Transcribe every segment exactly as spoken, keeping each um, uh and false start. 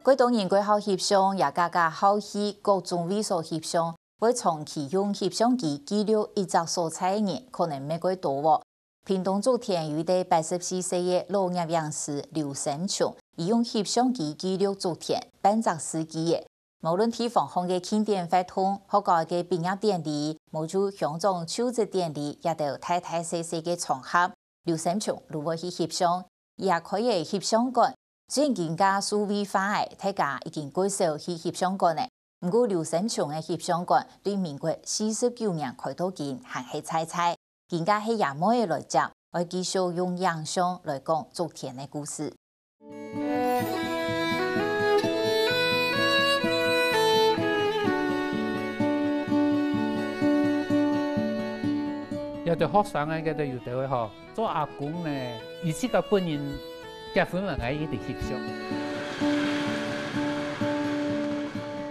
蓋多人蓋好翕相，也加加好去各種位所翕相，會長期用翕相機記錄一隻所在个人，可能毋係蓋多哦。屏東竹田有一個八十四歲个老攝影師劉森松，佢用翕相機記錄竹田半隻世紀个。無論地方項个慶典活動、學校个畢業典禮，無就鄉長就職典禮，這兜大大細細个場合，劉森松都會去翕相。佢也開个翕相館， 最近較數位化个，大家已經較少去翕相館了。毋過劉森松个翕相館對民國四十九年開到今還係在在，今下係佢妹仔來接，愛繼續用影像來講竹田个故事。有兜學生个，有兜有兜个吼， 做阿公呢，佢自家本人結婚了，𠊎一直翕相。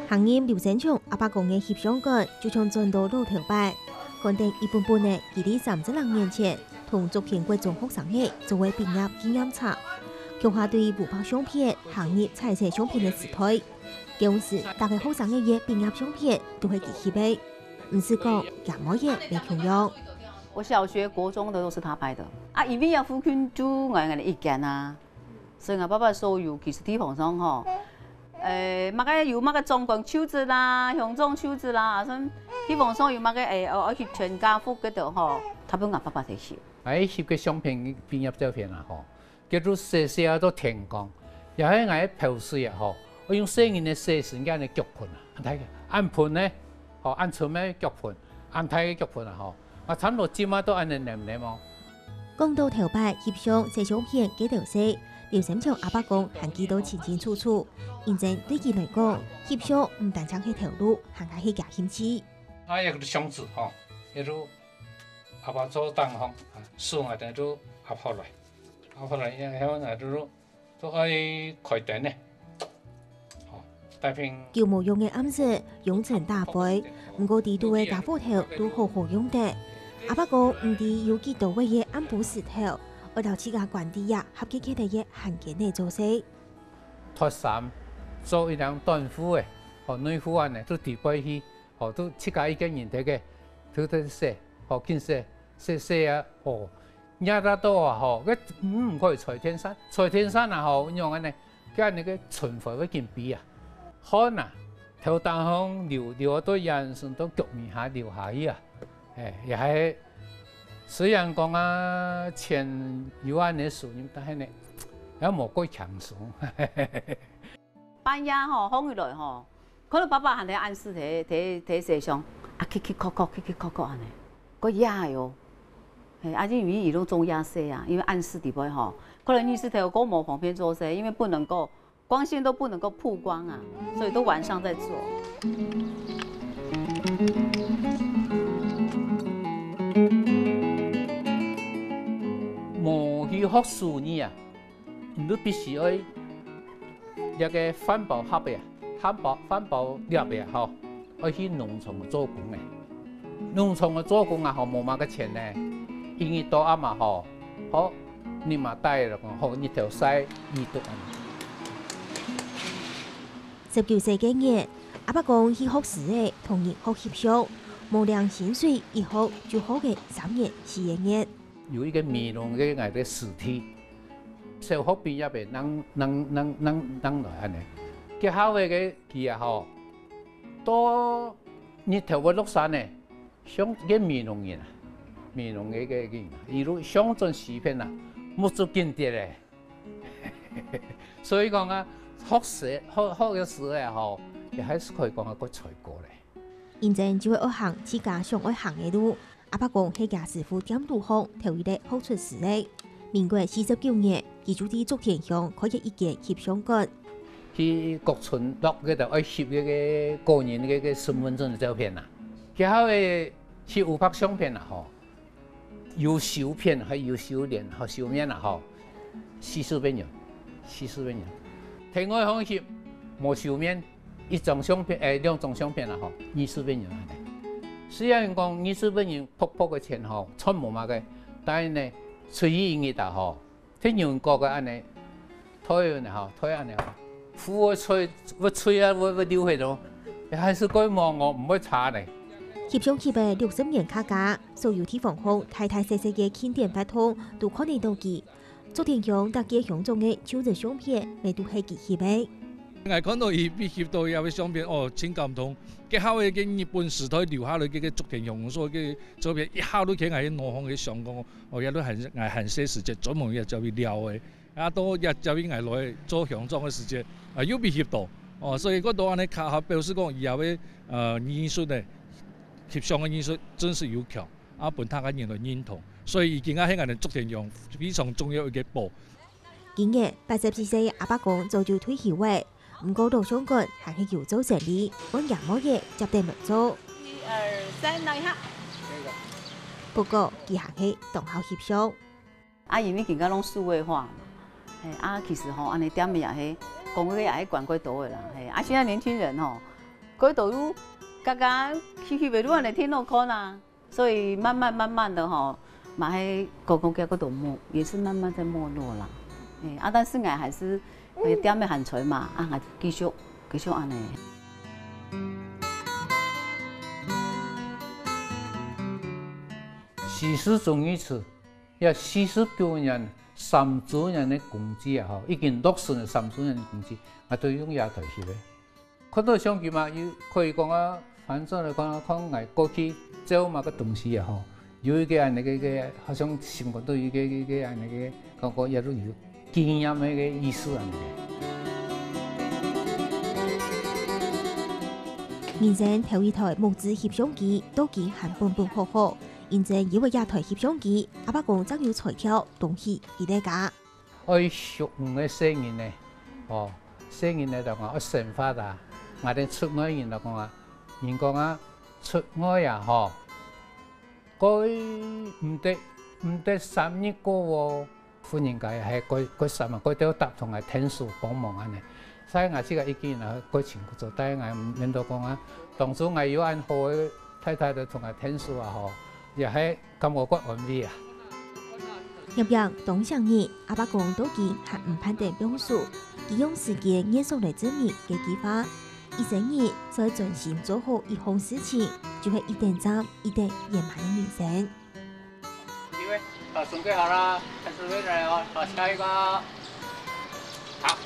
行入劉森松阿伯公个翕相館，就像轉到老頭擺，看等一本本个佢在三十零年前同竹田國中學生仔做个畢業紀念冊，共下對烏白相片行入彩色相片个時代。該時，逐個學生仔个畢業相片都係佢翕个，毋使講，佢妹仔乜共樣。 我小學、國中的都是他拍的。啊，因為啊，附近就𠊎，𠊎一間啊，所以𠊎爸爸所有其實地方上吼，誒，麼个有麼个長官就職啦，鄉長就職啦，啊，算地方上有麼个，誒，哦，愛去全家福个都吼，大部分𠊎爸爸在寫。哎，翕个相片、畢業照片啊，吼， 佢就洗洗啊到天光，也係𠊎个泡水啊吼，𠊎用細人仔洗身个恁腳盆啊，恁大个，恁盆呢，吼，恁深个腳盆，恁大个腳盆啊吼，啊差毋多浸啊到恁呢黏黏哦。講到頭擺翕相、洗相片該兜事，劉森松阿伯公還記到清清楚楚。因為對佢來講，翕相毋單淨係頭路，還係佢个興趣。啊，一個箱子吼，一路阿爸做當方，啊，手啊等就合好來。 啊，後來以後呢，就，就愛開燈呢。吼，大片。舊模樣个暗室，慵成大灰，毋過底肚个傢伙頭都好好用得。阿伯公毋知有幾多位个暗晡時頭，愛摎自家關在這狹狹个个閒間仔做事。脫衫，做一領短褲仔，吼，內褲恁呢，就底背去，吼，就自家一個人在該，就在洗，吼，緊洗，洗洗啊，吼， 熱到到啊吼，該毋可以吹電扇，吹電扇啊吼，仰般呢？該恁呢个塵灰會緊飛啊，汗啊，頭頂項流，流到眼神到腳尾下流下去啊。哎，也係，雖然講啊，錢有恁呢收入，但係呢，也無過輕鬆。 半夜吼，䟘起來吼，看到爸爸還在暗時在，在，在洗相，啊，嘁嘁硞硞，嘁嘁硞硞恁呢，過夜个哦。嘿，啊，因為佢攏總夜洗啊，因為暗時底背吼，可能日時頭過無方便做事，因為不能夠，光線都不能夠曝光啊，所以都晚上在做。無去學手藝啊， 你就必須愛這个飯包盒个，飯包，飯包粒个吼，愛去農場做工个。農場个做工啊吼，無麼个錢呢，一日到暗啊吼，好，你嘛帶了講，好，日頭曬，日毒啊。十九歲該年，阿伯公去學師仔，同人學翕相，無領薪水，一學就學个三年、四個月。 有一個美濃个𠊎个師弟，小學畢業个，正，正，正，正，正來恁呢。該下尾个佢啊吼，到日頭會落山呢，像个美濃人啊，美濃个个人啊，一路鄉村西片啊，目珠緊跌咧。所以講啊，學師，學，學个師仔吼，也還係可以講啊，个才高咧。 因此就會愛行自家想愛行个路。阿伯公係厥師傅店肚項頭一個學出師个。民國四十九年，佢就在竹田鄉開業一間翕相館。去各村落該兜愛翕該个個人个，个身份證个照片啊，其他个去烏白相片啊吼，有修片，還有修臉，還修面啊吼，四十萬元，四十萬元。另外方翕無修面， 一張相片，誒，兩張相片啦吼，二十萬元恁呢。雖然講二十萬元薄薄个錢吼，賺無麼个，但係呢，出去一日啊吼，天人國个恁呢，退呢吼，退恁呢吼，褲會吹，會吹啊，會，會流血哦。還係蓋忙哦，毋會差呢。翕相翕了六十年客家，所有地方項大大細細个慶典活動都看得到佢。竹田鄉逐屆鄉長个就職相片，乜都係佢翕个。𠊎看到佢被翕到這位相片，哦，真感動。該下位个日本時代留下來个，个竹田鄉所个照片，一下都牽𠊎腦項个想講，哦，這都還，𠊎還細時節專門也照片了个。 啊，到這接應𠊎來做鄉長个時節，啊，又被翕到。哦，所以𠊎都恁呢較好表示講，以後个，呃，藝術呢，翕相个藝術真係有強，啊，分大家人來認同。所以已經啊，係𠊎等竹田鄉非常重要一個寶。今年八十四歲个阿伯公早就退休了，毋過老相館還係有做生理，按月末个接等來做。一二三，等一下。不過，佢還係當好翕相。 啊，因為今下攏數位化嘛，嘿，啊，其實吼，恁呢店面也係，講个也係管過多个啦，嘿，啊，現在年輕人吼，過多有，剛剛去去北路恁呢天天看啊，所以慢慢慢慢的吼，嘛係觀光業過多沒，也是慢慢在沒落啦，嘿，啊，但是𠊎還是，呃，店面還在嘛，啊，𠊎繼續繼續恁呢。四十種魚翅。 這四十九年三週年个工資啊，吼，已經落實个三週年个工資，𠊎都用這台翕个。看到相機嘛，又可以講啊，反正來講啊，看𠊎過去做麼个東西啊，吼，有一個恁呢个，个，好像心肝肚有一個，一個恁呢个感覺，也都有紀念个，个意思恁呢个。人生頭一台木質翕相機，到今還本本好好。 因為有了這台翕相機，阿伯公正有才調當起佢个家。愛畜魚个細人呢，哦，細人呢就講愛生活啊，𠊎等出外人來講啊，人講啊，出外啊吼，過毋得，毋得三日過哦， 婦人家也係過，過三啊，過到搭同𠊎𢯭手幫忙恁呢。所以𠊎自家一個人啊，過辛苦做，但係𠊎毋免多講啊。當初𠊎有恁好个太太來同𠊎𢯭手啊吼，也係感覺較安慰啊。業業當承認，阿伯公到今還毋盼得放手，佢用時間、藝術來證明這句話。一生人只愛專心做好一項事情，就係一等站、一等圓滿个人生。 機會。好，送給好了，開始回轉哦。好，下一個。好。